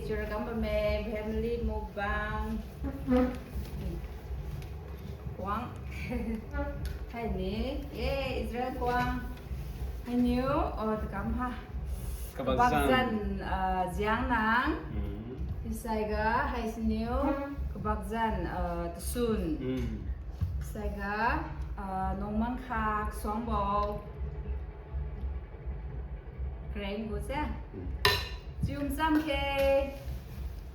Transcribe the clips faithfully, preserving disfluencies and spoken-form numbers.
Chura kam bamme, family mukbang. Kuang. Hai ni, eh, Israel Kuang. Hai niu, oh, takam ha. Kabakzan. Kabakzan, ah, Jiangnang. Hmm. Isai ga, hai siniu, Kabakzan, ah, Tasun. Hmm. Isai ga, ah, Nongmangkha Kasuangbo. Kren gu se. Hmm. Chiu macham khe.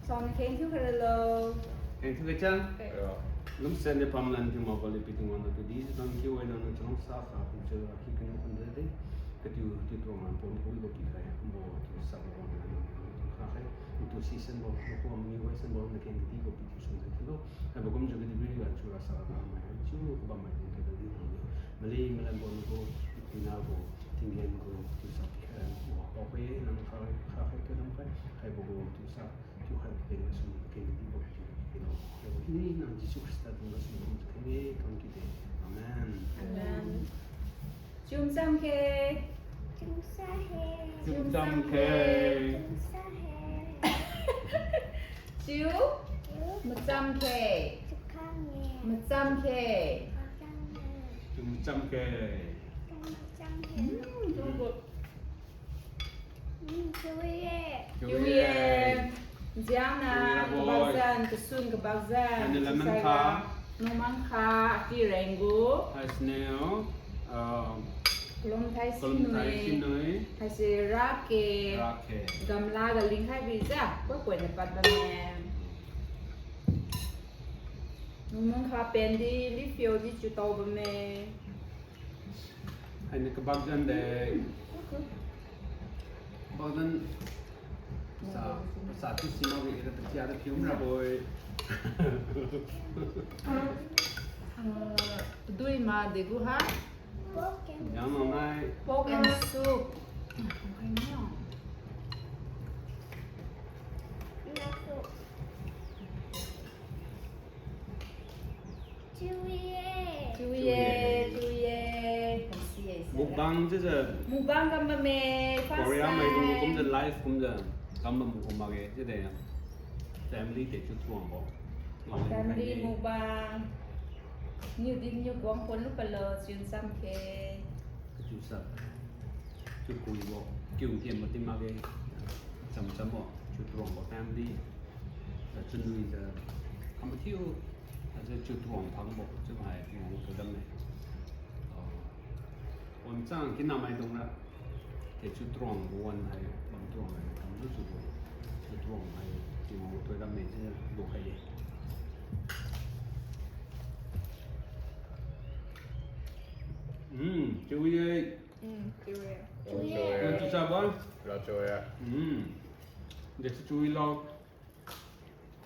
Cham kheng thiu kharalo. Kheng thiu kachang. Okay. Lungsiat niu pamlan thiu mabo le pi Tingwang natu di, thank you, wai nang chalungsa kha pumjiu aki kaniu khun de. Katiu, tiu tuang lan pon ko pikhai, kumbo tiu sa wang nang kha khai. Tiu season bo, ko mi wai san bo, na kheng kadi ko pi tiu sun khai lo. Haibo kumjiu kadi biri ga chura sa ga mai, chiu kabam mai tung kadi nang. Mali malan bo ko, pi na ko, tinggen ko, tiu sa pikhai, wa, wa, ko ye, nang kha, kha khai, kha khai, haibo ko, tiu sa. Chiu khai keng sum keng di bo chiu keng lo. Chiu ini nang Jesu Khrista tung ga sum kum keng e kam ki de. Amen. Amen. Chiu macham khe. Chiu macham khe. Chiu macham khe. Chiu macham khe. Chiu macham khe. Chiu khang e. Macham khe. Macham khe. Chiu macham khe. Chiu macham khe. Hmm, chiu bo. Mm, chiu ye. Chiu ye. Jiangnang, chiu ye bo. Kabakzan, Tasun Kabakzan. Hai ni lemon kha. Nongmangkha, aki renggu. Hai siniu, ah, kalumthai sinui. Kalumthai sinui. Hai si rake. Rake. Gamla ga lingkhai bijiu, koi koi na pad bamme. Nongmangkha pen di, lifio di chiu tao bamme. Hai ni kabakzan de. Kabakzan sa, sa tu sima wi ira takia da kium ra boi. Ah, dui ma de gu ha? Yang nang nai. Pork and soup. Chiu ye. Chiu ye, chiu ye. Mukbang chiujiu. Mukbang kam bamme, first time. Korea maidung kumjiu live kumjiu. Kam bam kum makge chiude. Family de chiu thuang bo. Family mukbang. Niu din niu kuang pon lu palo, chiu macham khe. Kachiu sa. Chiu kui bo. Kiu ken bo tin makge. Cham cham bo. Chiu thuang bo family. Chiu nui jiu. Kam thiu. Ajiu chiu thuang phang bo. Chiu hai thuang bo thoidam ne. Ah. Wan chang kina maidung ra. Ke chiu thuang bo wan hai, bam thuang hai, kam lu chiu bo. Chiu thuang hai, chiu bo thoidam ne, chiu bo khai ye. Mm, chiu ye. Mm, chiu ye. Chiu ye. Chiu sa ba? Lo chiu ye. Mm. De chiu lo.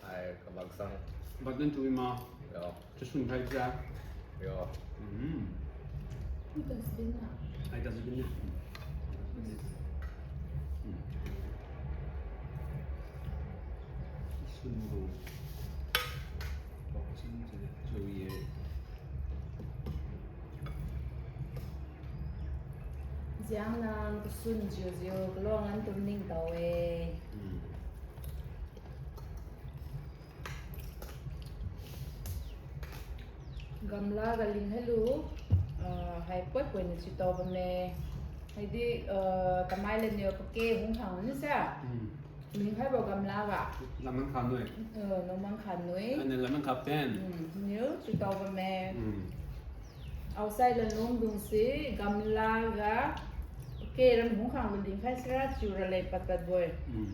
Hai, kabakzan. Kabakzan chiu ma? Yo. Tasun khai ja? Yo. Mm. Hai dustbin na. Hai dustbin na. Mm. Tasun gu. Kabakzan chiu ye. Jiangnang Tasun jiu jiu, kalong an tum ning tao e. Mm. Gamla ga ling hailu, ah, hai poi poi na chiu tao bamme. Haidi, ah, tamai le niu pake hung khang ni sa. Mm. Ling haibo gamla ga. Lamang kha nui. Eh, lamang kha nui. Ane lamang kha pen. Mm, niu chiu tao bamme. Mm. Outside la lungdung si gamla ga pake ram hung khang lu ling khai sira chiu ra leng pad pad bo-e. Mm.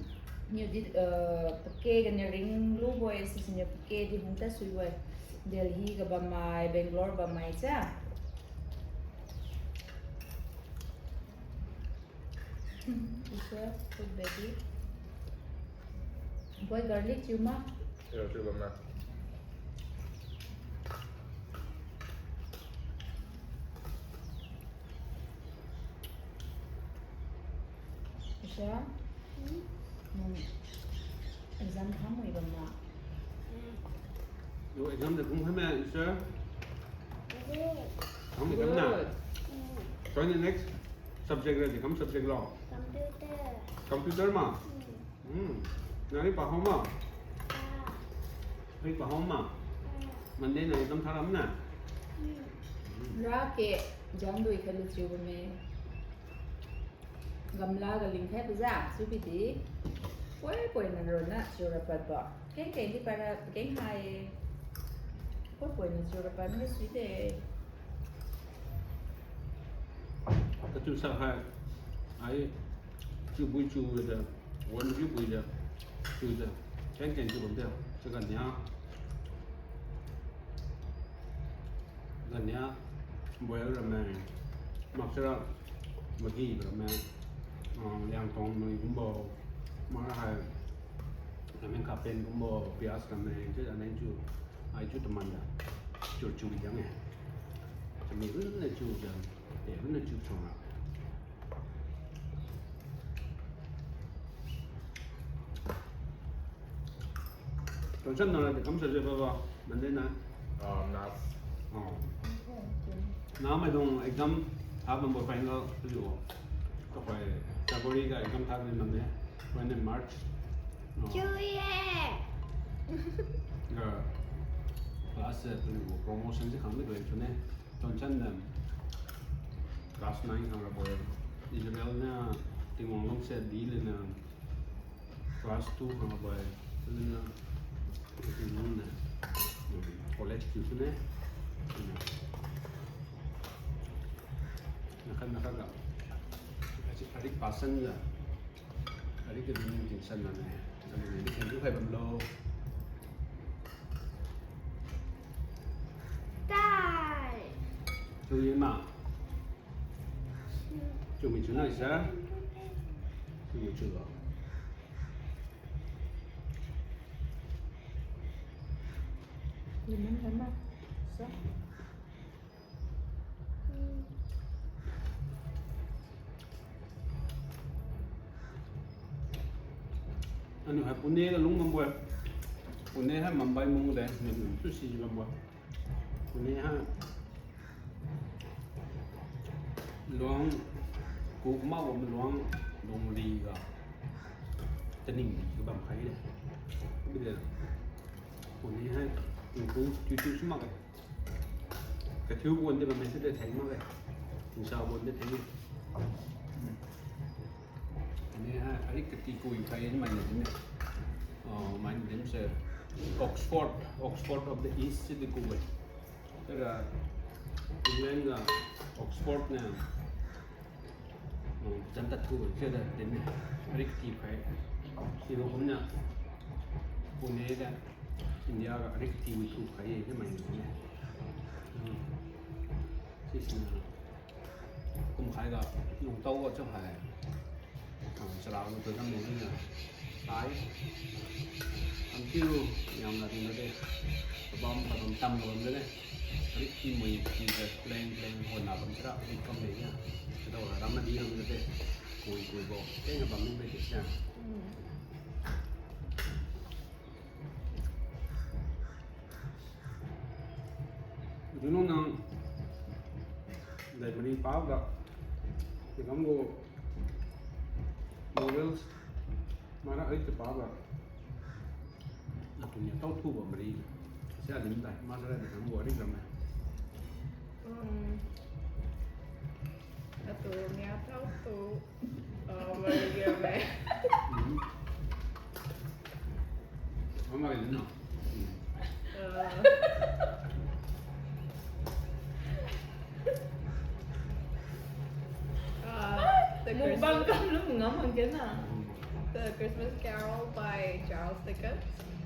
Niu di, eh, pake ga niu ring lu bo-e, sisi niu pake di hung ta sui bo-e. Delhi ga bammai, Bangalore bammai cha. Isa, put baby. Boy garlic chiu ma? Chiu, chiu bam ma. Isa? Hmm? Hmm. Exam tham wi bam ma? Yo, exam de kung kham ma, Isa? Good. Tham exam na? Good. Hmm. Join the next subject ra, kam subject lo? Computer. Computer ma? Hmm. Hmm. Nari pahao ma? Nari pahao ma? Monday nai exam tharam na? Ra ke, jam dui khat lu chiu bamme. Gamla ga lingkhai paza, chiu bidi. Poi poi na ronna chiu ra padbo. Keng keng di para keng hai. Poi poi na chiu ra pad na sui de. Katu sa hai, ai, chiu bui chiu de, wan chiu bui de, chiu de, keng keng chiu bam de, chaga nia. Gania, boil ramen, maksara, Maggi ramen, ah, Yangtong mai kumbo, mara hai, ramen kapen kumbo, pias ramen, chiu ramen chiu, ai chiu taman da, chiu chiu jang e. Kami run na chiu jang, e run na chiu chang a. Tunchan na de kam sa je ba ba, Monday na. Ah, na. Oh. Na maidung exam tha bambo final tu. Tuhoi February ga exam tha ni Monday, when in March. Oh. Chiu ye. Ga class set tu promotion se khang de tu ne. Tunchan na class nine khang rabo-e. Israel na Tingwang lungse di le na class two khang rabo-e. Alina Tingwang na college tu ne. Nakhan nakhan ga. Aji arik pasan la. Arik ke dun tingsan na ne. Arik ke dun khai bamlo. Tai. Chiu ye ma. Chiu mi chiu na isa. Chiu mi chiu lo. Lemon hai ma. Sa. Anu hai Pune ga lung bambo-e. Pune hai Mumbai mung de, ni tu si bambo. Pune hai luang ku ma bam luang lungri ga taning ga bam khai de. Bi de. Pune hai ku tu tu si mak-e. Kathiu bon de bamme si de theng makge. Tingsa bon de theng. Ani ha, ari kati kui khai ni mai ni ne. Oh, mai ni se Oxford, Oxford of the East si de kui-e. Tera England ga Oxford na. Hmm, jam tatu, chiuda dinne. Ari kati khai. Sibo kumna Pune ga, India ga ari kati witu khai ye, mai ni ne. Hmm. Sisina kumkhai ga lungtao ga chiu hai. Ah, chara ga tu dam ni na. Sai. Am chiu yamna ding de. Kabam, kabam tam kabam de. Rik ki mui ki de plain, plain hon na bam chara, rik kam de ya. Chidao ra ram na di ram de. Kui, kui bo. Keng bam ni be de ya. Mm. Dunong nang dai mari pao ga. Di kam gu novels mara ai te pao ga. Natu ni tao thu ba mari. Sia lim dai, ma sara di kam gu ari ram na. Hmm. Atu nia tao tu, ah, mari ga me. Hmm. Mama ga no. Hmm. Ah. Ah, the Mukbang Christmas, kam lu ngam ang kena. Hmm. The Christmas Carol by Charles Dickens.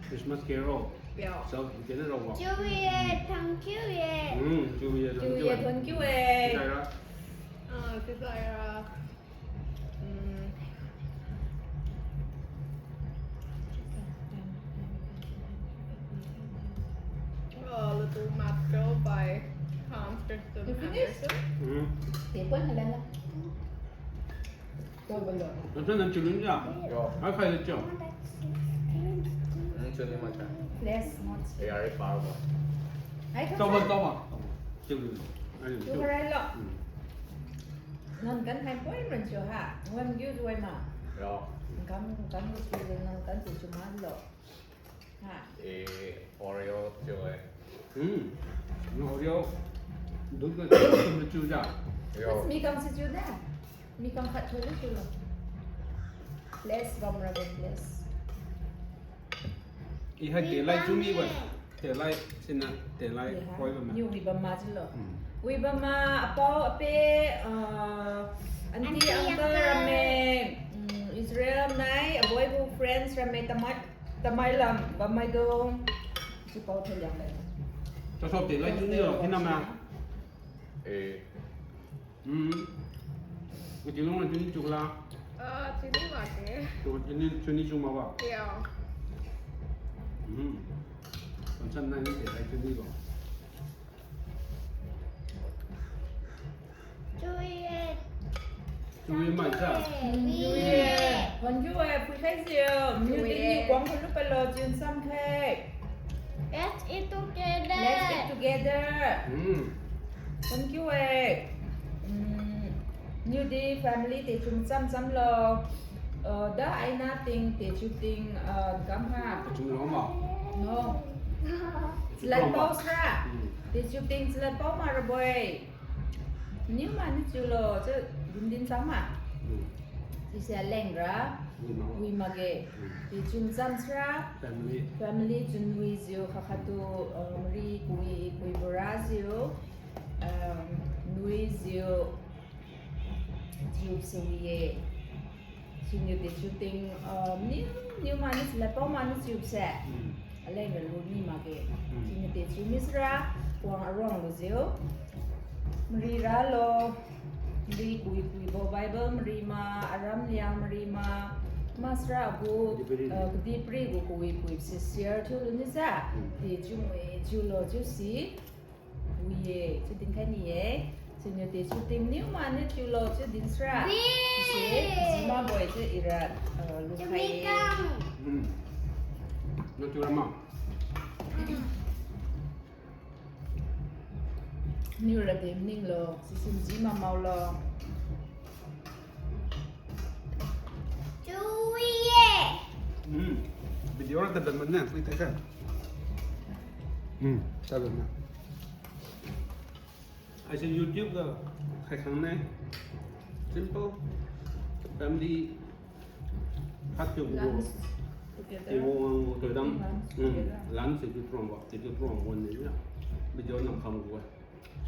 Christmas Carol. Yeah. So, you get it or what? Chiu ye, thank you ye. Hmm, chiu ye, thank you ye. Chiu ye, thank you ye. Chiu ye. Ah, chiu ye. Hmm. Oh, Little Matko by Hans Christian Andersen. You finished? Hmm. Tepon halan la. Nang chun nang chilun ja? Yo. Ai khai le cho. Nang chun ni ma cha. Less, not. Eh, ari pa ba. Ai, tao ba, tao ba. Chilun. Ai, tu chilun. Harai lo. Hmm. Nang kan hai poi man cho ha. Ngam giu juai ma. Yo. Kam, kam lu chu nang kan tu chu man lo. Ha. Eh, Oreo chiu-e. Hmm. Oreo. Dut ga chiu ja. Yo. That's mi kam si chiu ne. Mi kam khat chiu le chiu lo. Bless, bam ra bless. I hai telai chuni ba. Telai sina telai koi ba ma. Niu wi ba ma jilo. Hmm. Wi ba ma apao ape, uh, aunty, aunty, uncle, uncle ramme, mm, Israel nai, aboi gu friends ramme, tamai, tamai lam, bamai dong. Sipao thaliang lai. Chasop telai chuni lo, hinam na. Eh. Hmm. Kati lung na chuni chukla. Ah, chuni ma de. Tu chuni, chuni chuma ba. Yeah. Hmm. Tonsan nai ni telai chuni ba. Chui-e. Chui mai sa. Chui-e. Wan chui-e, pui khai jiu. Niu di ni kuang kalu palo jun sam khai. Let's eat together. Let's eat together. Hmm. Thank you, eh. Hmm. Niu di family te chum cham cham lo. Uh, da aina ting te chu ting, uh, kam ha. Chum lo ma. No. Chalan pao sra. Hmm. Te chu ting chalan pao ma rabo-e. Niu ma ni chiu lo, chiu din din cham ma. Hmm. Sise leng ra. Wi ma. Wi ma ge. Hmm. Ti chun cham sra. Family. Family chun wi jiu kha kha tu, uh, mari kui kui bora jiu. Um, nui jiu. Jiu se wi ye. Siniu ti chiu ting, ah, niu, niu ma ni sila pao ma ni chiu se. Hmm. Aleng ga lu ni ma ge. Hmm. Siniu ti chiu mi sra, wang aruang lu jiu. Mari ra lo, mari kui kui bo Bible mari ma, aram liang mari ma, masra gu, kadihpiri, ah, kadihpiri gu kui kui se share thiu lu ni sa. Hmm. Ti chiu mui chiu lo chiu si. Wi ye, chiu din khai ni ye. Siniu ti chiu ting niu ma ni chiu lo chiu din sra. Wi. Chiu se, jima boi chiu ira, uh, lu khai ye. Hmm. Lu chiu ra ma. Niu ra din ning lo, si sin jima mao lo. Chui ye. Hmm. Video ra tabam ne, pui tai sa. Hmm, tabam ne. Aise YouTube ga khai khang ne. Simple. Family. Phat tu. Lunch together. Ti wo wang wo tu dam. Lunch together. Lunch tu prong wo, tu prong wo ni ya. Video nam kham wo.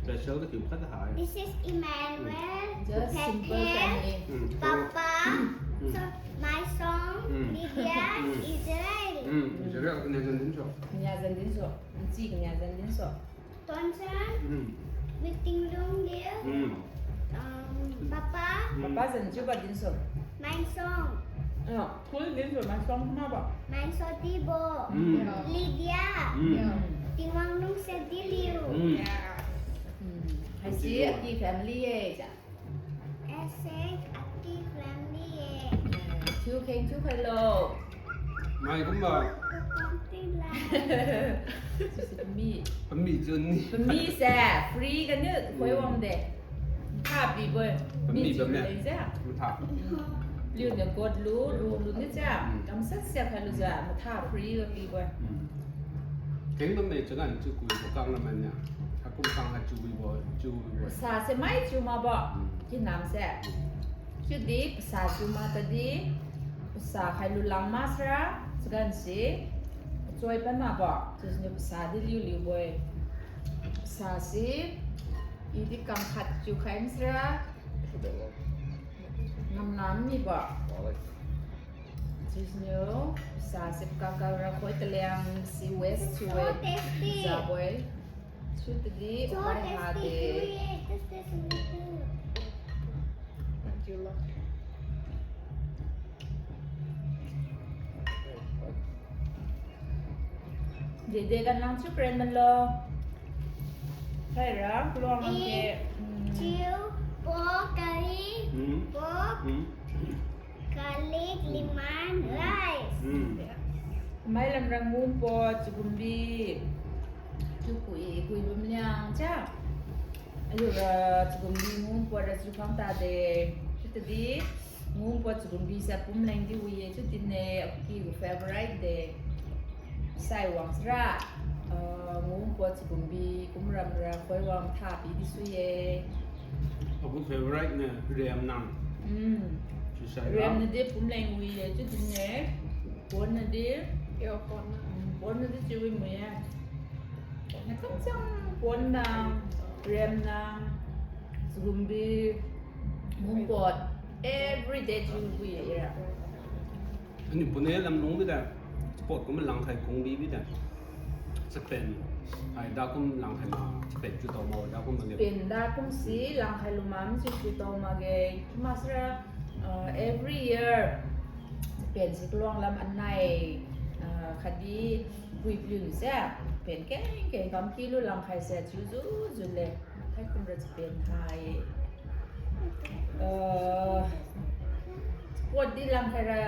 Special tu khat hai. This is Emmanuel, Just simple Pet, family. Mm. Papa, Mm. So, my song, Mm. Lydia, Mm. Israel. Mm. Israel, kania zan din so. Kania zan din so. Nchi kania zan din so. Tonsan, Mm. Meeting Lung Liu. Mm. Um, Papa. Mm. Papa zan chiu ba din so. My song. Ah. Full din so, my song ma ba. My song di bo. Mm. Lydia. Mm. Tingwang lungsiat di liu. Mm. Mm. Haisi aki family ye ja. Haisi aki family ye. Thiu kheng thiu khai lo. Mai kumba. Something like. Sisi pami. Pami jun ni. Pami se free kani koi wang de. Matha pibo-e. Pami, mi pami. Leng se. Matha. Liu niu got lu, lu, lu ni se. Mm. Kamshat sia khai lu se. Matha free ga pibo-e. Mm. Keng bam ne chagan chiu kui bo kang naman nia. Hakum kang ha chiu wibo, chiu wibo. Sa se mai chiu ma ba. Mm. Kinam se. Mm. Chiudi pasa chiu ma tadi. Pasa khai lu lang ma sara. Chagan se. Choi pan ma ba. Chiu sini pasa di liu liu bo-e. Pasa se. I di kang khat chiu khai masara. Ngamnam ni ba. Chiu siniu, sa sip kakal ra khoi kaliang si waste chiu-e. So tasty. Jabo-e. Chiu tadi, so upai tasty, ha de. Thank you, love. Dede kan lang chiu kren malo. Hai ra, keluang lang ke. Mm. Chiu, pork curry, mm, pork, mm, garlic, lemon, mm, rice. Mm. Mai lam ra ngun po, chiugumbi. Chiu kui, kui bam liang cha. Aliu ra chiugumbi ngun po ra chiu khang tade. Chiu tadi. Ngumpot chagumbi se pumleng di wi-e chiu dinne, apiu favorite de. Sai wang sira, ah, ngumpot chagumbi kumram ra khoi wang tha pi di sui-e. Agu favorite ne riam nang. Hmm. Chiusai riam na di pumleng wi-e chiu dinne. Pon na di. Yo, pon na. Hmm, pon na di chiu wi mui-e. Nakamchang pon nang, riam nang, chagumbi, ngumpot, everyday chiu wi-e ira. Ani pune lamlung bide, chapot kum langkhai kung bi bide. Chapen, hai da kum langkhai ma, chapen chiu tao ma, da kum ma le. Pen da kum si, langkhai lu mam si chiu tao makge, masra, uh, every year, chapen si kaluang lam anai, uh, khatdi pui piu ni se, pen keng keng kam ki lu langkhai se chiu zu zu le, hai kum ra chapen hai. Uh, chapot di langkhai ra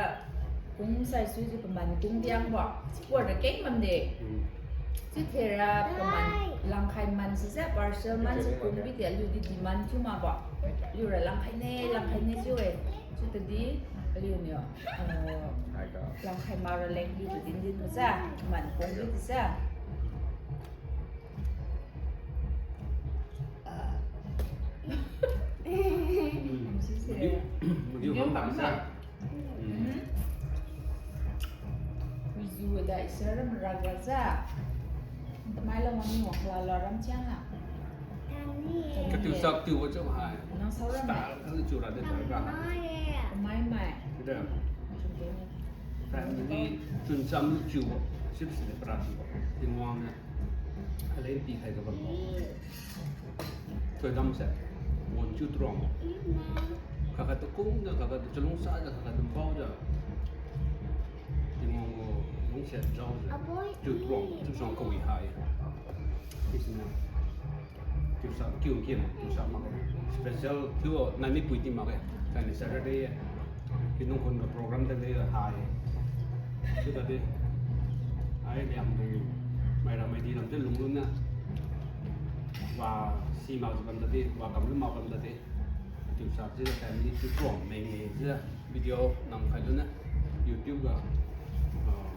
kung sai sui ji paman kung diangbo. Chapot ra keng bamde. Hmm. Chiu thera paman langkhai man sise parcel man si kung bide aliu di demand thiu makbo. Aliu ra langkhai ne, langkhai ne chiu-e. Chiu tadi aliu niu, uh, langkhai mak raleng aliu tu din din basa, man kung di tise. Madiu, madiu ham tam sa. Mizu da isa ram raga sa. Tamai lo mami wang kala lo ram chiang ha. Katiu sak tiu wa chiu hai. Nang sao ram. Style kang chiu ra de ra ha. Mai mai. Sida. Family chun cham lu chiu wa. Sip sip pra chiu wa. Tingwang niu aleng pikhai ga bambo. Thoidam se, won chiu truang. Khakha tu kung jiu, khakha tu chalungsa jiu, khakha tu pao jiu. Tingwang gu lungsiat jaojiu. Chiu truang, chiu suang kawi hai. Isiniu. Chiusa kiu kin, chiusa makge. Special thiu nai mi pui di makge. Kaini Saturday. Kinung khun ga program tadi hai. Chiu tadi. Ai liang tu. Maira maidi lam tu lunglun na. Wa si mak bam tadi, wa kam lu mak bam tadi. Chiusa chiu family chiu truang menge chiu video namkhai lun na. YouTube ga, ah,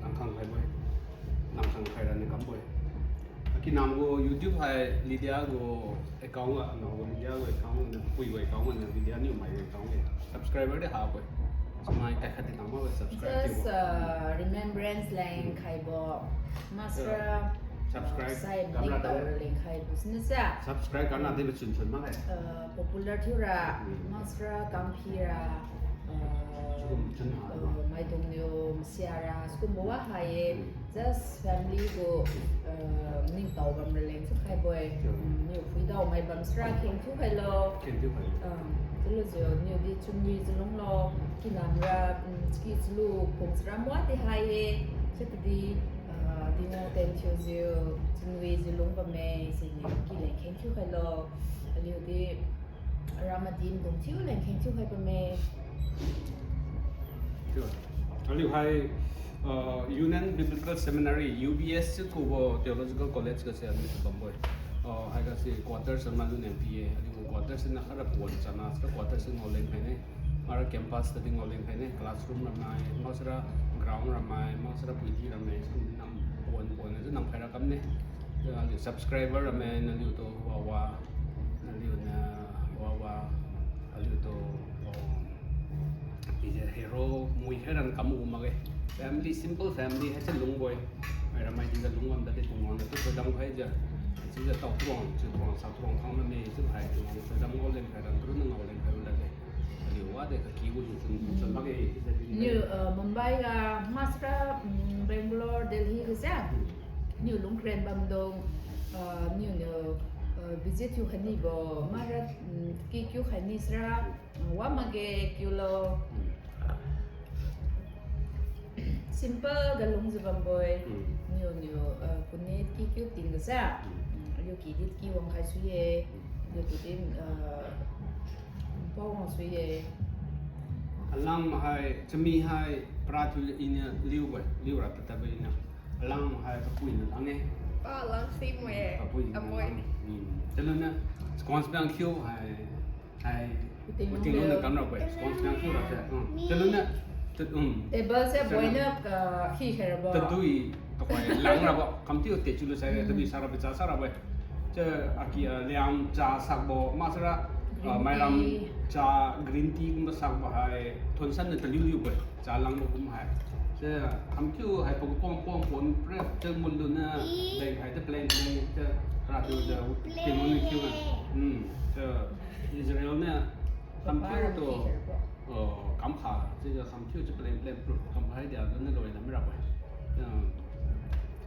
namkhang khaibo-e. Namkhang khai rani kambo-e. Akinam gu YouTube hai Lydia gu account ga, anao gu Lydia gu account ga, pui gu account ga, Lydia niu mai gu account ga. Subscriber di habo-e. Chamai kai khat di nang mak subscribe. Just, uh, remembrance leng khaibo. Masra, subscribe, uh, sai kamra ning tao leng khaibo sini sa. Subscribe kamra di ba chun chun makge. Uh, popular thiura, masra kamphira, uh, uh, maidung niu masiara, sikumbo wa hai-e. Just family gu, uh, ningtao bam raleng chiu khaibo-e. Niu phuidao mai bam sara kheng thiu khailo. Kheng thiu khailo. Uh, chiulujiu niu di chunwi chalunglo, kinamra, um, chaki chalu phung sara mwa di hai-e. Chiu kadi, uh, dingo ten thiujiu, chunwijiu lung bamme, siniu ki leng kheng thiu khailo. Aliu di, Ramadan dung thiu leng kheng thiu khai bamme. Aliu hai, uh, Union Biblical Seminary, U B S chiu kubo Theological College ga se aliu bambo-e. Uh, haiga se quarters ama lu neng pi-e, aliu quarters na khara pon chana, sara quarters ngao leng khaine. Mara campus tadi ngao leng khaine, classroom ramai, maksara ground ramai, maksara puidi ramai, sum nam pon pon na nam khaira kamne. Aliu subscriber ramai naliu tu wawa, naliu na wawa, aliu tu, oh, ije hero mui khairan kam gu makge. Family, simple family haise lungbo-e. Mai ramai dinga lung bam tadi Tingwang niu tu thoidam khaijiu. Chiujiu tao truang, chiu truang, sa truang khang name chiu hai Tingwang thoidam ngao leng khairan tu na ngao leng khai lale. Aliu wade kaki gu chun chun makge. Niu, uh, Mumbai ga masra, um, Bangalore, Delhi ga se. Niu lungkren bamdung, uh, niu niu, uh, visit thiu khainibo, mara, um, ki kiu khaini sara, uh, wa makge kiulo. Simple ga lungjiu bambo-e. Niu niu, uh, kune ki kiu tingga se. Aliu ki di ki wang khai sui-e. Aliu ki di, uh, pao wang sui-e. Alang hai, chami hai, para thiu iniu liubo-e, liura tadtadbo iniu. Alang hai papui niu lang-e. Pa lang si mo-e. Papui niu lang. Chaluniu, scones biang khiu hai, hai, Tinglu na kam rabo-e, scones nang thiu rabo se. Hmm. Chaluna, tat, um. Table se boina, ah, khi khairabo. Tadui, takhoi lang rabo, kam thiu te chiulu sai, tadui sa rabo, cha sa rabo-e. Cha, aki, ah, liang cha sakbo, masara, ah, mairam cha, green tea kumbo sakbo hai, thonsan na taliu liu bo-e. Cha langbo kum hai. Cha, kam thiu hai pong pong pong pon pre, cha mun lu na, beng hai ta plain plain, cha, ra thiu cha, tinglu na thiu na. Hmm, cha, Israel niu, kam thiu tu, oh, kam kha, chiujiu kam thiu chiu plan plan pro, kam kha dia dun na loi na mi rabo-e. Ah,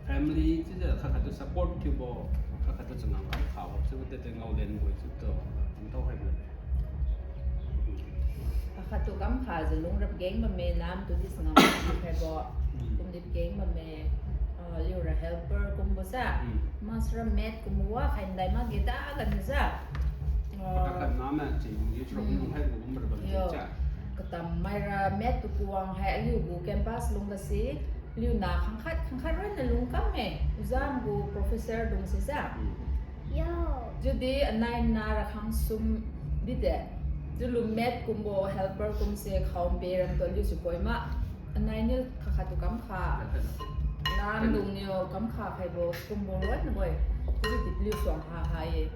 family chiujiu khat khat tu support thiubo, khat khat tu changam kam khabo, chiubo tete ngao lenbo chiu tu, tingtao hai bo. Khat khat tu kam khajiu lungrap geng bamme, nam tu di changam thiu khaibo, kum di geng bamme, ah, liura helper kumbo sa, masara maid kumbo wa khai ndai makge da gan sa. Ah, khat khat nam na chi gu, yu chro nung hai gu, kum rabo yo. Katam maira maid tu kuwang hai aliu gu campus lung gasi, liu na khangkhat khangkhat ronna lung kamme, ujam gu professor dung si sa. Yo. Chiudi anai nara khangsum bide. Chiulu maid kumbo helper kumse khao pe ram tu aliu si koi ma. Anai niu khat khat tu kam kha. Namdung niu kam kha khaibo kumbo ronna bo-e. Chiudi paliu suang ha ha ye.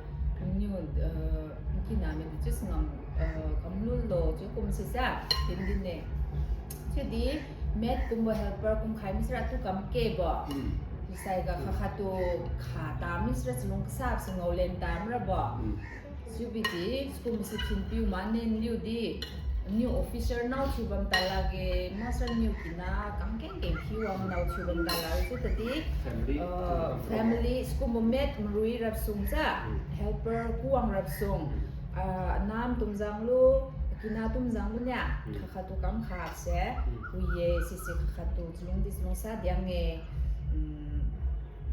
Niu, eh, kina me di chiu sangam, eh, kamlu lo chiu kum si sa. Din din ne. Chiudi maid kumbo helper kum khai misra tu kam ke bo. Chisai ga khat khat tu kha ta misra chalung kasap si ngao len ta mira bo. Chiubidi, sikum si thinpiu mane nliu di, niu officer nao thiu bam ta lakge, master niu kina, kangkeng keng thiu wang nao thiu bam ta lakge, chiu tadi, family, ah, family, sikumbo maid marui rap sung sa, helper kuwang rap sung, ah, anam tumjang lu, kina tumjang lu nia, khat khat tu kam kha se, wi ye, sisi khat khat tu chalung di chalung sa diang e, mm,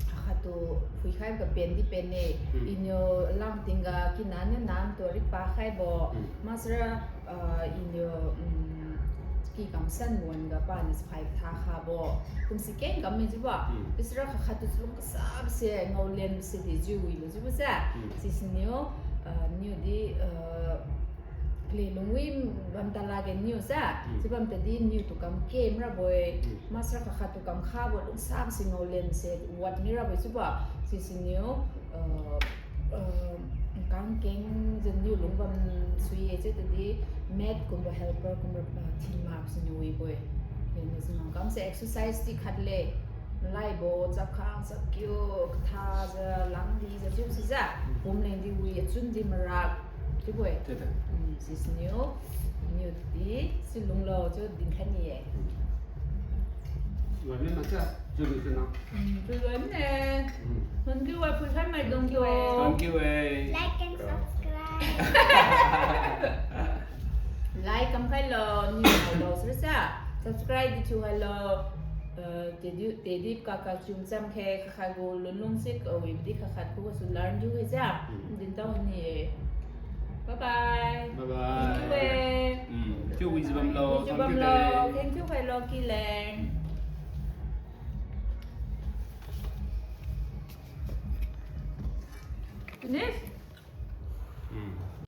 khat khat tu phuikhai ga pen di pen ne. Iniu langting ga kina niu nam tu ripa khaibo. Masra, ah, iniu, mm, ki kamsan wan ga pa niu siphai tha khabo. Kumsi keng kam mi jiubo. Tisra khat khat tu chalung kasap se ngao len se di jiu wibo jiubo se. Sisiniu, ah, niu di, ah, kle lungwi bam ta lakge niu sa, chiu bam tadi niu tu kam ke mira bo-e, masra khat khat tu kam khabo lungsap si ngao len se wat mira bo-e chiubo, sisiniu, uh, uh, kangkeng jiu niu lungbam sui-e chiu tadi maid kumbo helper kumbo, uh, thin mak siniu wibo-e. Hiniu siniu kam se exercise di khat le, malaibo, chapkhang, chapkiu, katha jiu, langdi jiu chiu sijiu, pum leng di wi, achun di marak, chiubo-e. Mm, sisiniu, niu di, si lunglo, chiu dinkhai ni-e. Loimai makjiu, chiu lu chiu na. Mm, chiu loimai ne. Thank you, phuikhai maidung tu. Thank you, eh. Like and subscribe. Like kamkhailo, niu hailo, sirsa. Subscribe di thiuhailo. Eh, tedi, tedi kaka chum cham khe, khat khat gu lunlung si, eh, wibdi khat khat khugasu learn thiu khe jiu. Dintao ni-e. Bye bye. Bye bye. Thank you, eh. Mm, chiu wijiu bamlo, wijiu bamlo. Thank you, khailo, ki leng. Finish?